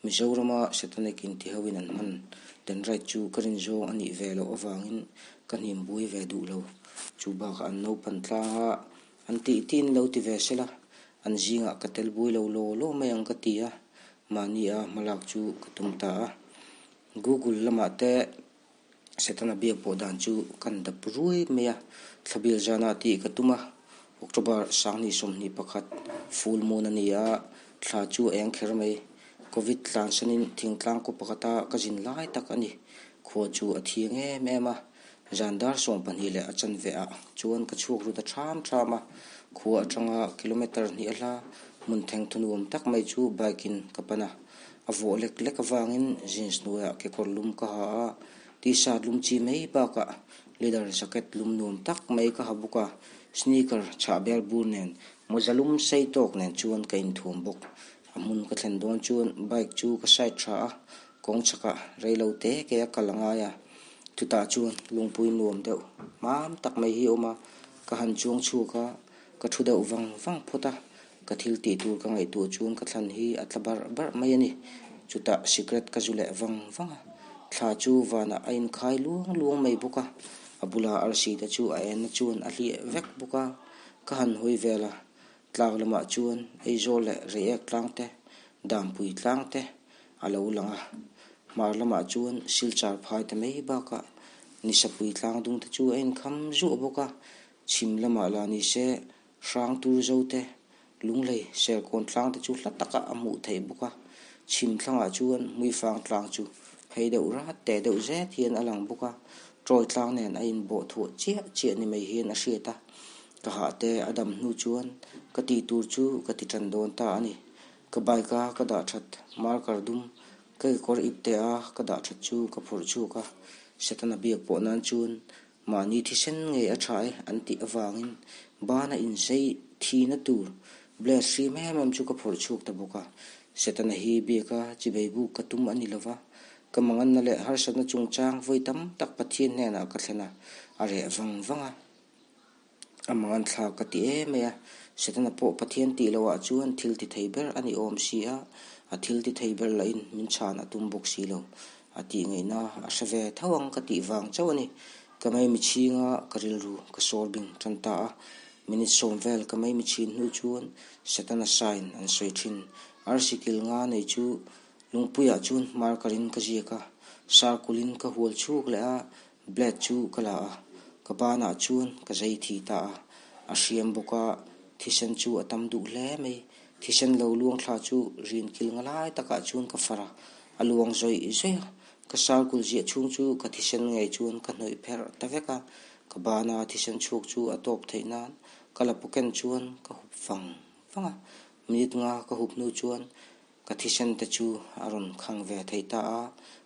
Mizorama Setanic intihoin an hman Denrite chu ka rin zawng a nih ve loh avangin Ka hnim bui ve duh lo. Chu bakah an naupan tlang a, an tih tiin lo ti ve sela, an zingah ka tel bui lo law law mai ang ka ti a, mahni a hmalak chu ka tum ta a. Google lamah te Setana biak pawh dan chu kan dap ruai mai a, thlabil zanah tih ka tum a, October 2021 full moon a ni a, thla chu a eng kher mai. Covid tlansanin thingtlang kaw pakhata ka zin lai tak a ni. Khua chu a thiang em em a, zan dar 12 leh a chanve ah chuan ka chhuak ru ta ṭham ṭham a, khua aṭanga kilometre hnih a hla hmun theng thunuam tak mai chu bike in ka pan a, a vawh lek lek avangin jeans hnuaiah kekawr lum ka ha a, t-shirt lum chi mai bakah leather jacket lum nuam tak mai ka ha bawk a, sneaker chhah bel bur nen mawza lum sei tawk nen chuan ka inthuam bawk. A hmun ka thlen dawn chuan bike chu ka side tha a, kawng chhakah rei lo te ke a kal a ngai a, chutah chuan lungpui nuam deuh hmam tak mai hi a awm a, ka han chuang chhuak a, ka thu deuh vang vang phawt a, ka thil tih tur ka ngaihtuah chuan ka thlan hi a tla barh barh mai a ni, chutah sikret ka zu leh vang vang a. Thla chu vanah a inkhai luang luang mai bawk a, a bula arsi te chu a enna chuan a hliah vek bawk a. Ka han hawi vel a, tlak lamah chuan Aizawl leh Reiek tlang te, Dampui tlang te a lo lang a. Hmar lamah chuan Silchar phai te mai bakah Nisapui tlang dung te chu a inkham zuah bawk a, chhim lamah la ni se Hrang tur zo te, Lunglei Serkawn tlang te chu hla takah a hmuh theih bawk a, chhim thlangah chuan Hmuifang tlang chu phei deuh rat teh deuh zet hian a lang bawk a, Trawi tlang nen a inbawh thuah chiah chiah ni mai hian a hriat a, ka hah te a dam hnu chuan ka tih tur chu ka ti tan dawn ta a ni. Ka bike a ka dah that marker dum ka kekawr ip teh a ka dah that chu ka phawrh chhuak a, Setana biak pawh nan chuan Mahni thisen ngei a tha e an tih avangin bana inzei thihna tur blade hrim em em chu ka phawrh chhuak ta bawk a. Setana hi biaka chibei buk ka tum a ni lova, ka manganna leh harsatna chungchang vawi tam tak Pathian hnenah ka thlen a, a reh vang vang a. A mangan thlak ka ti em mai a, Setana pawh Pathian tih lohah chuan thil ti thei ber a ni awm si a, a thil ti thei ber lahin min chhan a tum bawk si lo. A tih ngaihna a hre ve tho ang ka tih vang chauh a ni. Ka maimi chhinga ka rilru ka sawl bing tan ta a, minute sawm vel ka maimi chhin hnu chuan Setana sign an sawi thin. Arsi kil nga nei chu lungpuiah chuan marker in ka ziak a, circle in ka hual chhuk leh a, Blade chu ka la a, ka banah chuan ka zai thi ta a, a hriam bawk a, thisen chu a tam duh hle mai. Thisen lo luang thla chu rin kil nga lai takah chuan ka far a, a luang zawih zawih a, ka circle ziah chhung chu ka thisen ngei chuan ka hnawih pherh ta vek a, ka bana thisen chhuak chu a tawp theih nan ka la pu ken chuan ka hup vang vang a, minute nga ka hup hnu chuan Ka thisen te chu a rawn khang ve thei ta a,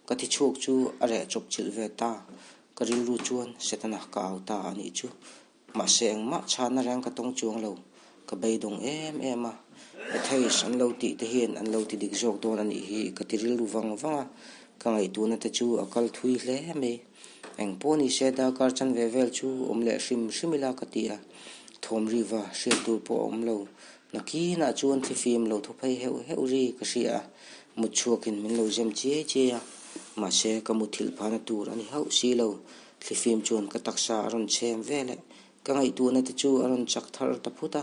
ka thi chhuak chu a reh chawp chilh ve ta. Ka rilru chuan Setana ka au ta a nih chu. Mahse engmah chhana reng ka tawng chuang lo, ka beidawng em em a. Atheist an lo tih te hian an lo ti dik zawk dawn a nih hi ka ti rilru vang vang a, ka ngaihtuahna te chu a kal thui hle mai. Eng pawh ni se darkar chanve vel chu awm leh hrim hrim ila ka ti a, thawm riva hriat tur pawh a awm lo. Nakinah chuan thlifim lo thaw phei heuh heuh ri ka hria a, mut chhuakin min lo zem chiai chiai a, mahse ka muthilh phahna tur a ni hauh si lo. Thlifim chuan ka taksa a rawn chhem vel e, ka ngaihtuahna te chu a rawn chak thar ta phut a,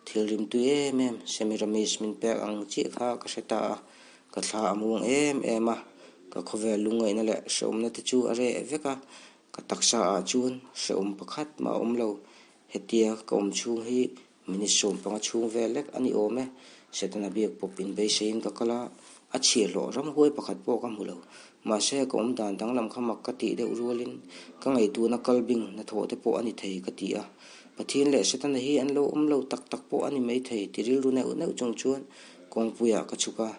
thil rimtui em em Semiramis min pek ang chiah kha ka hre ta a, ka thla a muang em em a, ka khawvel lungngaihna leh hrehawmna te chu a reh vek a, ka taksa ah chuan hrehawm pakhat mah a awm lo, hetia ka awm chhung hi Minute 15 chhung vel lek a ni awm e. Setana biak pawp in beiseiin ka kal a, a chhiahhlawh ramhuai pakhat pawh ka hmu lo. Mahse, ka awm dan danglam kha mak ka tih deuh rualin ka ngaihtuahna kal bing hnathawh te pawh a ni thei ka ti a. Pathian leh Setana hi an lo awm lo tak tak pawh a ni mai thei ti rilru neuh neuh chung chuan kawngpuiah ka chhuk a.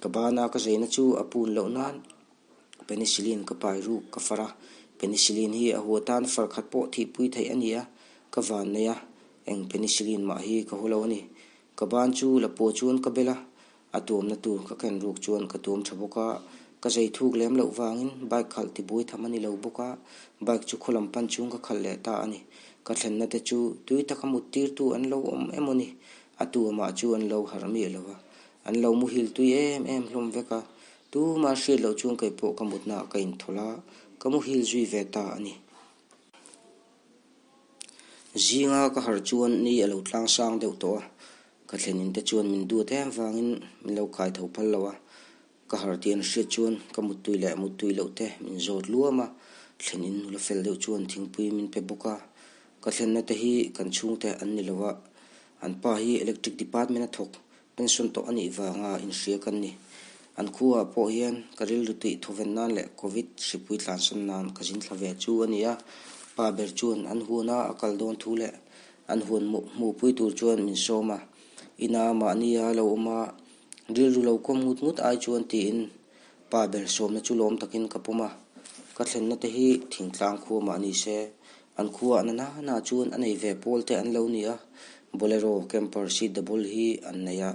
Ka bana ka zeina chu a pun loh nan Penicillin ka pai ruk ka far a, penicillin hi a hua tan far khat pawh thihpui theih a ni a, ka van nei a, eng penicillin mah hi ka haw lo a ni. Ka ban chu la pawh chuan ka bel a, a tuamna tur ka ken ruk chuan ka tuam tha bawk a, ka zei thuk lem loh vangin bike khalh tibuai tham a ni lo bawk a, bike chu khaw lam pan chung ka khalh leh ta a ni. Ka thlenna te chu tui taka mut tirtu an lo awm emaw ni, a tuamah chu an lo harh miah lo a, an lo muhil tui em em hlawm vek a, Tuma hriat loh chuan kei pawh ka mutna ah ka inthawlh a, ka muhil zui ve ta a ni. Zinga ka harh chuan ni a lo tlang sang deuh tawh a, ka thlenin te chuan min duat em vangin min lo kai tho phal lo a, ka harh tih an hriat chuan ka muttui leh muttui loh te min zawt luam a, thlenin nula fel deuh chuan thingpui min pe bawk a, ka thlenna te hi kan chhungte an ni lo a, an pa hi electric department a thawk Pension tawh a nih vanga inhria kan ni. An khuaah pawh hian ka rilru tih thawven nan leh Covid hripui tlansan nan ka zin thla ve chu a ni a. Pa ber chuan an huana a kal dawn thu leh an huan hmuhpui tur chuan min sawm a. Ina mahnia lo awm a, rilru lo kawm ngut ngut ai chuan tiin pa ber sawmna chu lawm takin ka pawm a. Ka thlenna te hi thingtlang khua mah ni se An khuaah na nana chuan a nei ve pawl te an lo ni a, Bolero camper seat double hi an nei a,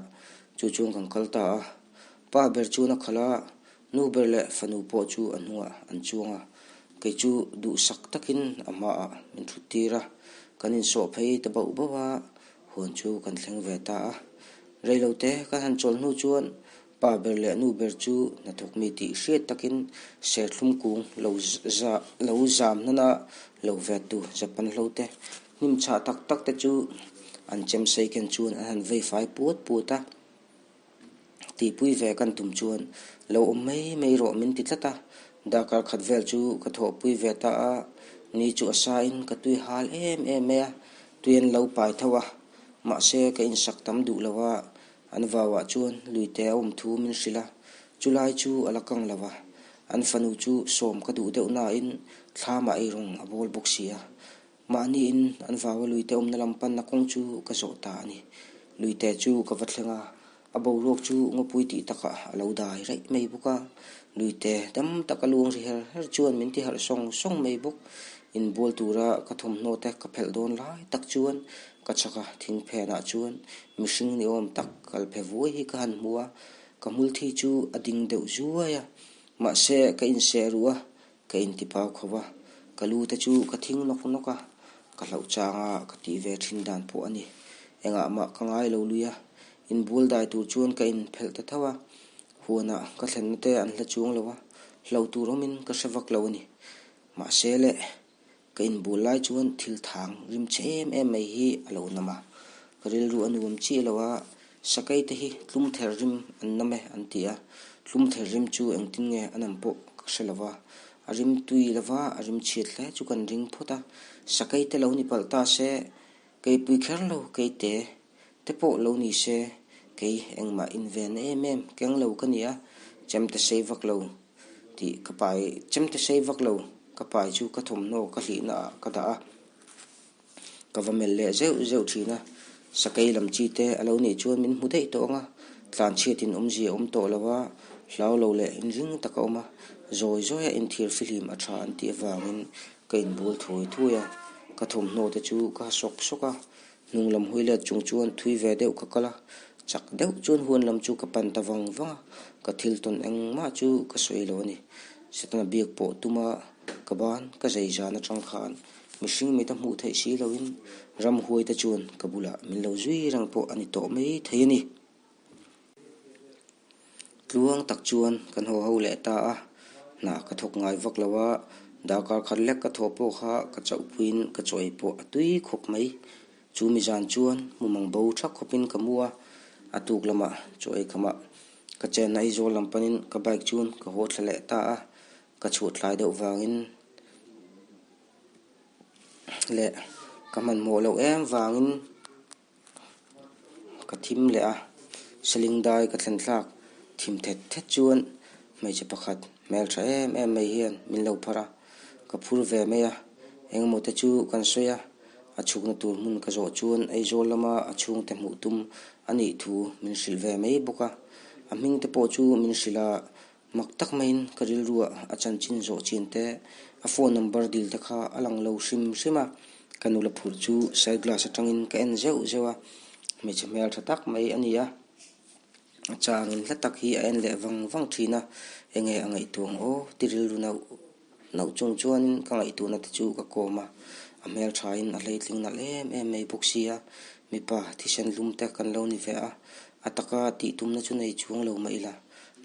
chu chuan kan kal ta a. Pa ber chuan a khalh a, nu ber leh fanu pawh chu a hnungah an chuang a, kei chu duhsak takin a hmaah min thut tir a, kan insawh phei ta bauh bauh a, huan chu kan thleng ve ta a. Reilote kan han chawlh hnu chuan. Pa ber leh nu ber chu hnathawk mi tih hriat takin serthlum kung lo za lo zam hnana lo vettu Japan hlo te hnim chhah tak tak te chu an chem sei ken chuan an han vei fai puat puat a. Tihpui ve kan tum chuan lo awm mai mai rawh min ti tlat a, darkar khat vel chu ka thawhpui ve ta a, ni chu a sain ka tui hal em em mai a, tui an lo pai tho a, mahse ka insak tam duh lo a, an vauah chuan luite a awm thu min hrilh a, chulai chu a la kang lo a, an fanu chu sawm ka duh deuh nain thlamah eirawng a bawl bawk si a. Mahniin an vaua luite awmna lam panna kawng chu ka zawh ta a ni. Luite chu ka va thleng a, a boruak chu ngawpui tih takah a lo dai raih mai bawk a. Luite dam taka luang ri her her chuan min ti harh sawng sawng mai bawk. Inbual tura ka thawmhnaw te ka phelh dawn lai tak chuan ka chhaka thing phenah chuan mihring ni awm tak kal phe vuai hi ka han hmu a, ka hmulthi chu a ding deuh zuai a. Mahse ka inseh ruh a, Ka intipau kho va, ka lu te chu ka thing nawk nawk a, ka hlauh changa ka tih ve thin dan pawh a ni. Engah mah ka ngai lo lui a, inbual dai tur chuan ka inphelh ta tho a, huanah ka thlenna te an hla chuang lo a, hlauh tur awmin ka hre vak lo a ni. Mahse le, ka inbual lai chuan thil thang rim chhe em em mai hi a lo nam a, ka rilru a nuam chiah lo a, Sakei te hi tlum ther rim an nam e an ti a, tlum ther rim chu engtin nge a nam pawh ka hre lo va, a rim tui lo va, a rim chhiat hle chu kan ring phawt a, sakei te lo ni palh ta se, keipui kher lo keite te pawh lo ni se, kei engmah inven em em keng lo ka ni a, chemte sei vak lo tih ka pai chemte sei vak lo ka pai chu ka thawmhnaw ka hlihna ah ka dah a. Ka va melh leh zeuh zeuh thin a, sakei lam chi te a lo nih chuan min hmu daih tawh ang a, tlanchhiatin awmzia a awm tawh lo a, hlau lo leh inring tak a awm a, zawi zawi a inthir fihlim a tha an tih avangin ka inbul thui thui a, ka thawmhnaw te chu ka ha sawk sawk a, hnung lam hawi let chung chuan thui ve deuh ka kal a, chak deuh chuan huan lam chu ka pan ta vang vang a, ka thil tawn engmah chu ka sawi lo a ni, Setana biak pawh tuma ka ban ka zei zan atang khan Mihring mit a hmuh theih si loin ramhuaite chuan ka bulah min lo zui reng pawh a ni tawh mai thei a ni. Tluang tak chuan kan haw ho leh ta a, hna ka thawk ngai vak lo a, darkar khat lek ka thawh pawh kha ka chauhpuiin ka chawi pawh a tui khawp mai. Chu mi zan chuan mumang bo thak khawpin ka mu a, a tuk lamah chaw ei khamah ka chenna Aizawl lam panin ka bike chuan ka haw thla leh ta a, ka chhuah tlai deuh vangin leh ka hmanhmawh loh em vangin ka thim leh a saling dai ka thlen thlak thim thet thet chuan hmeichhe pakhat hmeltha em em mai hian min lo phar a ka phur ve mai a engemaw te chu kan sawi a a chhukna tur hmun ka zawh chuan Aizawl lama a chhungte hmuh tum a nih thu min hrilh ve mai bawk a a hming te pawh chu min hrilh a. Mak tak maiin ka rilruah a chanchin zawh chin te, a phone number dil te kha a lang lo hrim hrim a, ka nula phurh chu side glass atangin ka en zeuh zeuh a, hmeichhe hmel tha tak mai a ni a, a changin hla tak hi a en leh vang vang thin a, enge a ngaihtuah ang aw ti rilru nauh nauh chung chuanin ka ngaihtuahna te chu ka kawm a, a hmel thain a hleitling nalh em em mai bawk si a, mipa thisen lum te kan lo ni ve a, a taka tih tumna chu nei chuang lo mah ila.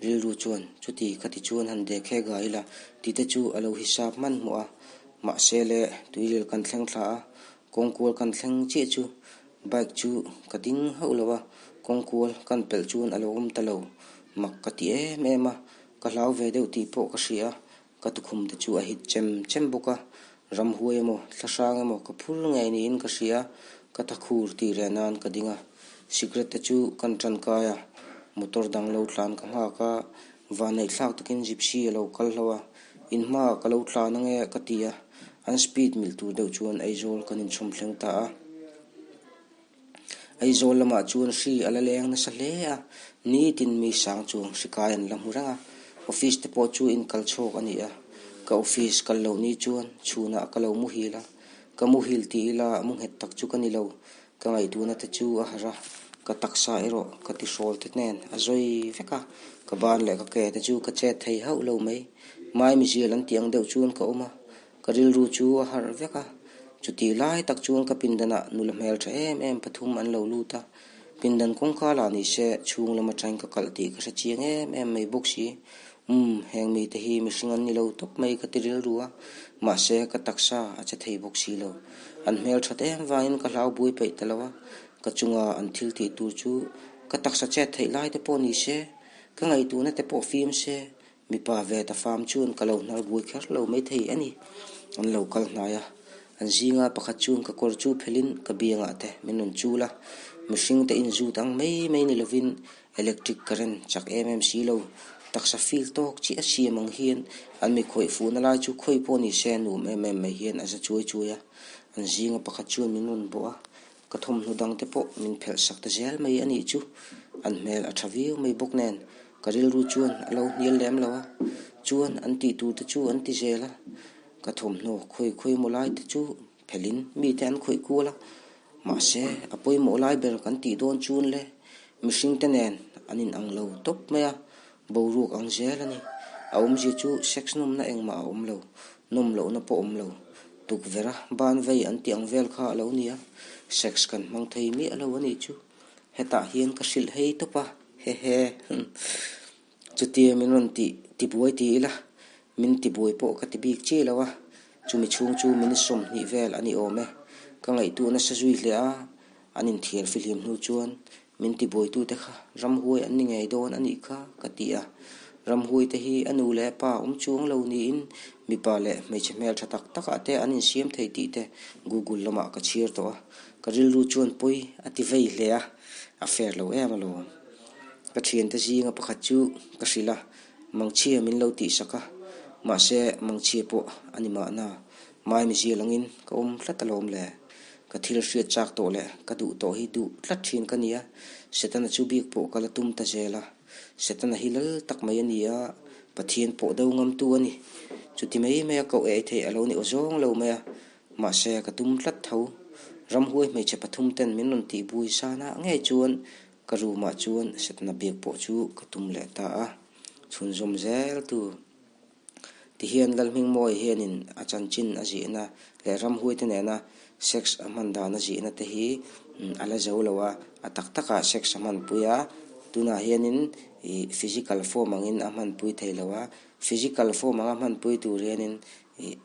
Rilru chuan, Chuti khati chuan han dek he ga ila tih te chu a lo hisap hmanhmawh a. Mahse le, tuiril kan thleng thla a, kawngkual kan thleng chiah chu bike chu ka ding hauh lo a, kawngkual kan pelh chuan a lo awm ta lo. Mak ka ti em em a, ka hlau ve deuh tih pawh ka hria a, Ka tukhum te chu a hit chem chem bawk a, ramhuai emaw thlahrang emaw ka phur ngei niin ka hria, ka thakhur tih reh nan ka ding a, cigarette te chu kan tan kai a, motor dang lo tlan ka nghak a, vanneih thlak takin gypsy a lo kal hlo a, in hmaah ka lo tlan ange ka ti a, an speed milh tur deuh chuan Aizawl kan inchhawm thleng ta a. Aizawl lamah chuan hri a la leng nasa hle a, nitin mi sang chuang hri kai an la hmu reng a, office te pawh chu inkal chhawk a ni a, ka office kal loh ni chuan chhunah ka lo muhil a, ka muhil tih ila mu nghet tak chu ka ni lo, ka ngaihtuahna te chu a harh a, ka taksa erawh ka tihrawl te nen a zawi vek a, ka ban leh ka ke te chu ka chet thei hauh lo mai, maimizial an tih ang deuh chuan ka awm a. Ka rilru chu a harh vek a, chutih lai tak chuan ka pindanah nula hmel tha em em pathum an lo lut a. Pindan kawngka lah ni se, chhung lam atangin ka kalh tih ka hre chiang em em mai bawk si. Umm, heng mite hi mihring an ni lo tawp mai ka ti rilru a, mahse ka taksa a che thei bawk si lo. An hmel that em vangin ka hlau buai peih ta lo a, ka chunga an thil tih tur chu ka taksa chet theih lai te pawh ni se, ka ngaihtuahna te pawh fim se, Mipa ve ta fam chuan ka lo hnar buai kher lo mai thei a ni. An lo kal hnai a, an zinga pakhat chuan ka kawr chu phelin ka biangah te min rawn chul a, mihring te inzut ang mai mai ni lovin electric current chak em em si lo, taksa feel tawk chiah a siam ang hian an mi khawih fuhna lai chu khawi pawh ni se nuam em em mai hian a za chuai chuai a, an zinga pakhat chuan min rawn bawh a, Ka thawmhnaw dang te pawh min phelh sak ta zel mai a nih chu. An hmel a tha viau mai bawk nen ka rilru chuan a lo hnial lem lo a, chuan an tih tur te chu an ti zel a. Ka thawmhnaw khawi khawi maw lai te chu phelhin mite an khawih kual a, mahse a pawimawh lai ber kan tih dawn chuan le mihring te nen an inang lo tawp mai a, boruak ang zel a ni. A awmzia chu sex nawmna engmah a awm lo, nawm lohna pawh awm lo. Tukverh a ban vei an tih ang vel kha a lo ni a, sex kan hmang thei miah lo a nih chu. Hetah hian ka hrilh hei tawp a, hehe. Chutia min rawn tih tibuai ti ila, min tibuai pawh ka ti bik chiah lo a, chumi chhung chu min 20 vel a ni awm e. Ka ngaihtuah nasa zui hle a, an inthiar fihlim hnu chuan Min tibuaitute kha ramhuai an ni ngei dawn a nih kha, ka ti a. Ramhuaite hi a nu leh a pa awm chuang lo niin mipa leh hmeichhe hmeltha tak takah te an insiam thei tih te Google lamah ka chhiar tawh a. Ka rilru chuan pawi a ti vei hle a, a fair lo em alawm. Ka thiante zinga pakhat chu ka hrilh a, mangchhia min lo tihsak a, mahse mangchhia pawh a ni mahna. Maimizia langin ka awm tlat alawm le. Ka thil hriat chak tawh leh ka duh tawh hi duh tlat thin ka nia, Setana chu bik pawh ka la tum ta zel a. Setana hi lal tak mai a ni a, Pathian pawh do ngamtu a ni. Chuti mai mai a koh ei theih a lo ni aw zawng lo mai a, mahse ka tum tlat tho. Ramhuai hmeichhe pathum ten min rawn tih bui san ah ngei chuan ka room ah chuan Setana biak pawh chu ka tum leh ta a, chhunzawm zel tu. Tihian Lalhmingmawi hianin a chanchin a zihna leh ramhuaite nena sex a hman dan a zihna te hi a la zo lo a, a tak takah sex a hmanpui a, tunah hianin ih physical form angin a hmanpui thei lo a, physical form anga hmanpui tur hianin ih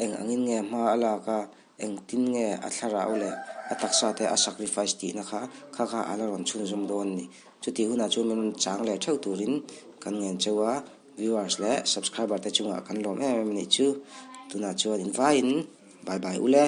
eng angin nge hma a lak a, engtin nge a thlarau leh a taksa te a sacrifice tihna kha kha kha a la rawn chhunzawm dawn a ni. Chutih hunah chuan min rawn chang leh theuh turin kan ngen cheu a. Viewers leh subscriber te chungah kan lawm em em a nih chu. Tunah chuan invaiin bye bye ule.